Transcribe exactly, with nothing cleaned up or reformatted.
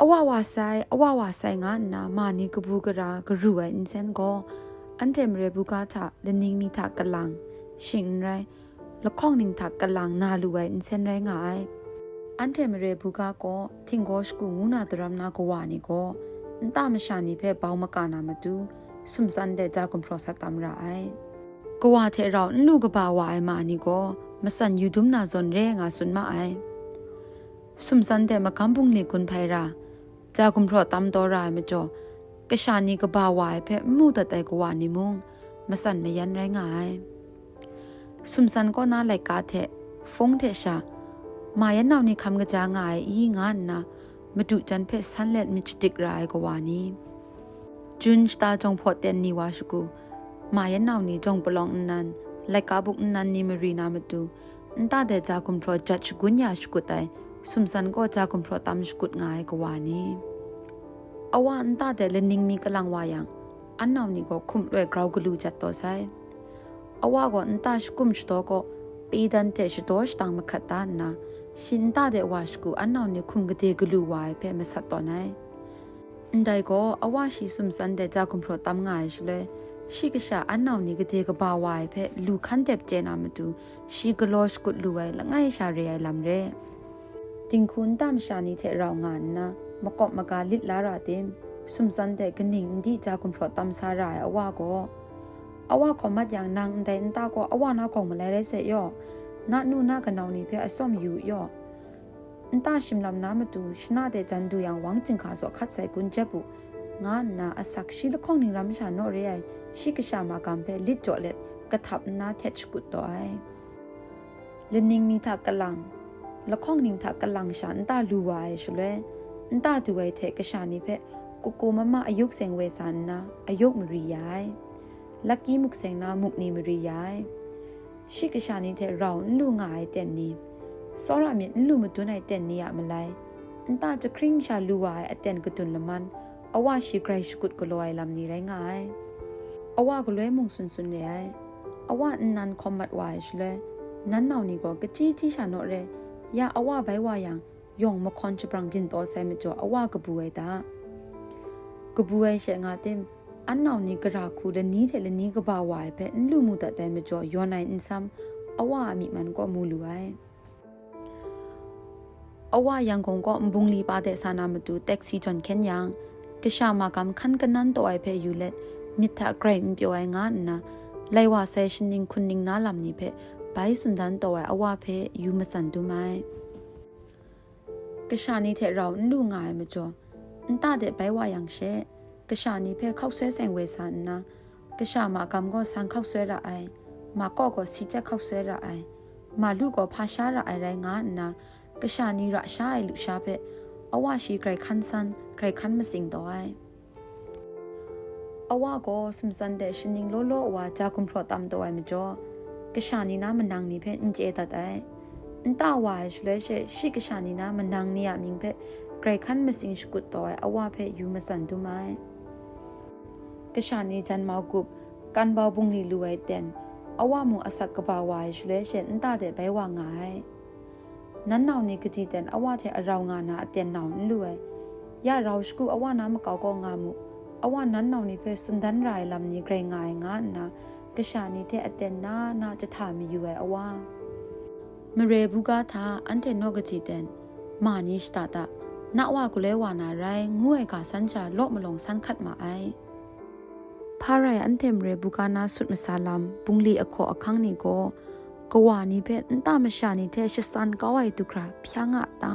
Awa wa sai, awa wa sai nga nna ma ni kabu gara karu ai nsen gaw, anhte mare buga hta laning mi hta kalang, shing n rai, lahkawng ning hta kalang na lu ai nsen rai nga ai. Anhte mare buga gaw htinggaw shagu ngu na daram na kawa ni gaw, nta masha ni hpe bau maka na matu, sumsan de ja gumhpraw sat tam ra ai. Kawa hte rau n lu kaba wa ai ma ni gaw, matsan yu dum na zawn re nga tsun ma ai. Sumsan de magam bungli gun hpai ra, ja gumhpraw tam taw ra ai majaw, kasha ni kaba wa ai hpe n mu dat ai kawa ni mung, matsan mayan rai nga ai. Sumsan kaw na laika hte, hpung hte sha, ma yan nau ni hkam kaja nga ai i nga nna, madu jan hpe san let myit shadik ra ai kawa ni. Jun shata jawng hpaw ten ni wa shagu, ma yan nau ni jawng palawng nnan, laika buk nnan ni mari na matu, nta de ja gumhpraw jat shagun ya shakut ai, sumsan gaw ja gumhpraw tam shakut nga ai kawa ni. Awa nta de laning mi kalang wa yang, an nau ni gaw hkum loi grau galu jat taw sai. Awa gaw nta shakum shadaw kaw, pedan hte shadaw shatang mahkrat da nna, shi nta de wa shagu an nau ni hkum gade galu wa ai hpe masat tawn ai. Ndai gaw, awa shi sumsan de ja gumhpraw tam nga ai shaloi, shi kasha an nau ni gade kaba wa ai hpe lu hkan dep chye na matu, shi galaw shakut lu ai langai sha re ai lam re. Dinghku nta masha ni hte rau nga nna, makawp maga lit la ra tim, sumsan de kaning n di ja gumhpraw tam sa ra ai awa gaw, awa hkawm mat yang nang ndai nta gaw awa na gawng malai rai sai yaw, na nu na kanau ni hpe atsawm yu yaw, nta shim lam na matu, shana de jan du yang wang chyinghka zaw hkat sai gun jep u, nga nna asak shi lahkawng ning ram sha naw re ai, shi kasha magam hpe lit jaw let, kahtap nna htet shakut taw ai. Laning mi hta kalang, lahkawng ning hta kalang sha nta lu wa ai shaloi, nta du ai hte kasha ni hpe kuku mama ayuk seng woi sa nna, ayuk mari ya ai. Lakki muk seng na muk ni mari ya ai. Shi kasha ni hte rau n lu nga ai ten ni, tsawra myit n lu madun ai ten ni a malai, nta jahkring sha lu wa ai aten kadun laman, awa shi grai shakut galaw ai lam ni rai nga ai. Awa galoi mung sun sun re ai. Awa nnan hkawm mat wa ai shaloi, nan nau ni gaw kachyi chyi sha naw re, ya awa bai wa yang, yawng mahkawn shabrang byin taw sai majaw awa kabu ai ta. Kabu ai she nga tim, an nau ni gara hku lani hte lani kaba wa ai hpe n lu mu dat ai majaw yawn ai nsam, awa a myi man kaw mu lu ai. Awa Yangon kaw nbungli pa de sa na matu taxi jawn hkyen yang, kasha magam hkan kanan taw ai hpe yu let, myit hta grai n pyaw ai nga nna, lai wa sai shaning hkunning na lam ni hpe bai tsun dan taw ai awa hpe yu matsan dum ai. Kasha ni hte rau n lu nga ai majaw, nta de bai wa yang she, kasha ni hpe hkauk soi seng woi sa nna, kasha magam gaw san hkauk soi ra ai, ma kaw gaw si chyek hkauk soi ra ai, ma lu gaw hpa sha ra ai rai nga nna, kasha ni ra sha ai lusha hpe, awa shi grai hkan san, grai hkan matsing taw ai. Awa gaw sumsan de shaning law law wa ja gumhpraw tam taw ai majaw, kasha ni na manang ni hpe n chye dat ai. Nta wa ai shaloi she, shi kasha ni na manang ni a mying hpe grai hkan matsing shakut taw ai awa hpe yu matsan dum ai. Kasha ni jan mau gup, kan bau bungli lu ai ten, awa mung asak kaba wa ai shaloi she nta de bai wa nga ai. Nan nau ni kaji ten awa hte arau nga na aten nau n lu ai. Ya rau shagu awa na makau kaw nga mu, awa nan nau ni hpe tsun dan ra ai lam ni grai nga ai nga nna, kasha ni hte aten na na jahta mayu ai awa. Mare buga hta anhte naw kaji ten, ma ni shada da, na wa galoi wa na rai, ngu ai ga san sha law malawng san hkat ma ai. Hpa rai anhte mare buga na sut masa lam, bungli ahkaw ahkang ni gaw, kawa ni hpe nta masha ni hte shasan kau ai du hkra hpya nga ta?